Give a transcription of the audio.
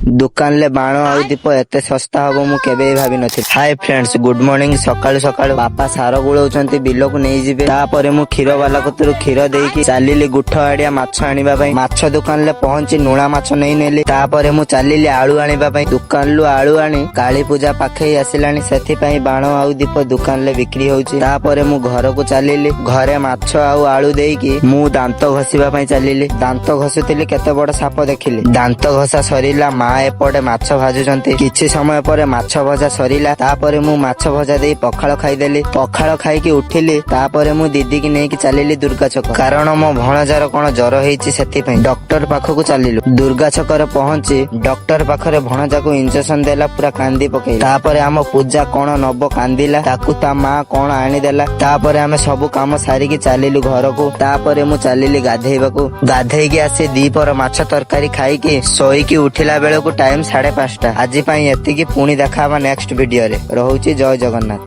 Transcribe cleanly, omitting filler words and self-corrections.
ଦୋକାନରେ ବାଣ ଆଉ ଦୀପ ଏତେ ଶସ୍ତା ହବ, ମୁଁ କେବେ ବି ଭାବିନଥିଲି। ହାଏ ଫ୍ରେଣ୍ଡସ୍, ଗୁଡ୍ ମର୍ଣ୍ଣିଂ। ସକାଳୁ ସକାଳୁ ବାପା ସାର ଗୋଳଉଛନ୍ତି, ବିଲକୁ ନେଇଯିବେ। ତାପରେ ମୁଁ କ୍ଷୀର ବାଲା କତିରୁ କ୍ଷୀର ଦେଇକି ଚାଲିଲି ଗୁଠ ଆଡିଆ ମାଛ ଆଣିବା ପାଇଁ। ମାଛ ଦୋକାନରେ ପହଞ୍ଚି ନୁଣା ମାଛ ନେଇ ନେଲି। ତାପରେ ମୁଁ ଚାଲିଲି ଆଳୁ ଆଣିବା ପାଇଁ। ଦୋକାନରୁ ଆଳୁ ଆଣି କାଳୀ ପୂଜା ପାଖେଇ ଆସିଲାଣି, ସେଥିପାଇଁ ବାଣ ଆଉ ଦୀପ ଦୋକାନରେ ବିକ୍ରି ହଉଛି। ତାପରେ ମୁଁ ଘରକୁ ଚାଲିଲି। ଘରେ ମାଛ ଆଉ ଆଳୁ ଦେଇକି ମୁଁ ଦାନ୍ତ ଘଷିବା ପାଇଁ ଚାଲିଲି। ଦାନ୍ତ ଘଷୁଥିଲି, କେତେ ବଡ ସାପ ଦେଖିଲି। ଦାନ୍ତ ଘଷା ସରିଲା, ମା ଏପଟେ ମାଛ ଭାଜୁଛନ୍ତି। କିଛି ସମୟ ପରେ ମାଛ ଭଜା ସରିଲା। ତାପରେ ମୁଁ ମାଛ ଭଜା ଦେଇ ପଖାଳ ଖାଇଦେଲି। ପଖାଳ ଖାଇକି ଉଠିଲି। ତାପରେ ମୁଁ ଦିଦିକି ନେଇକି ଚାଲିଲି ଦୁର୍ଗା ଛକ, କାରଣ ମୋ ଭଣଜାର କଣ ଜର ହେଇଛି, ସେଥିପାଇଁ ଡକ୍ଟର ପାଖକୁ ଚାଲିଲୁ। ଦୁର୍ଗା ଛକରେ ପହଞ୍ଚି ଡକ୍ଟର ପାଖରେ ଭଣଜାକୁ ଇଞ୍ଜେକ୍ସନ ଦେଲା, ପୁରା କାନ୍ଦି ପକେଇଲା। ତାପରେ ଆମ ପୂଜା କଣ ନବ କାନ୍ଦିଲା, ତାକୁ ତା ମା କଣ ଆଣିଦେଲା। ତାପରେ ଆମେ ସବୁ କାମ ସାରିକି ଚାଲିଲୁ ଘରକୁ। ତାପରେ ମୁଁ ଚାଲିଲି ଗାଧେଇବାକୁ। ଗାଧେଇକି ଆସି ଦିପହର ମାଛ ତରକାରୀ ଖାଇକି ଶୋଇକି ଉଠିଲା ବେଳକୁ ଟାଇମ 5:30। ଆଜି ପାଇଁ ଏତିକି। ପୁଣି ଦେଖା ହବା ନେକ୍ସଟ ଭିଡିଓରେ। ରହୁଛି, ଜୟ ଜଗନ୍ନାଥ।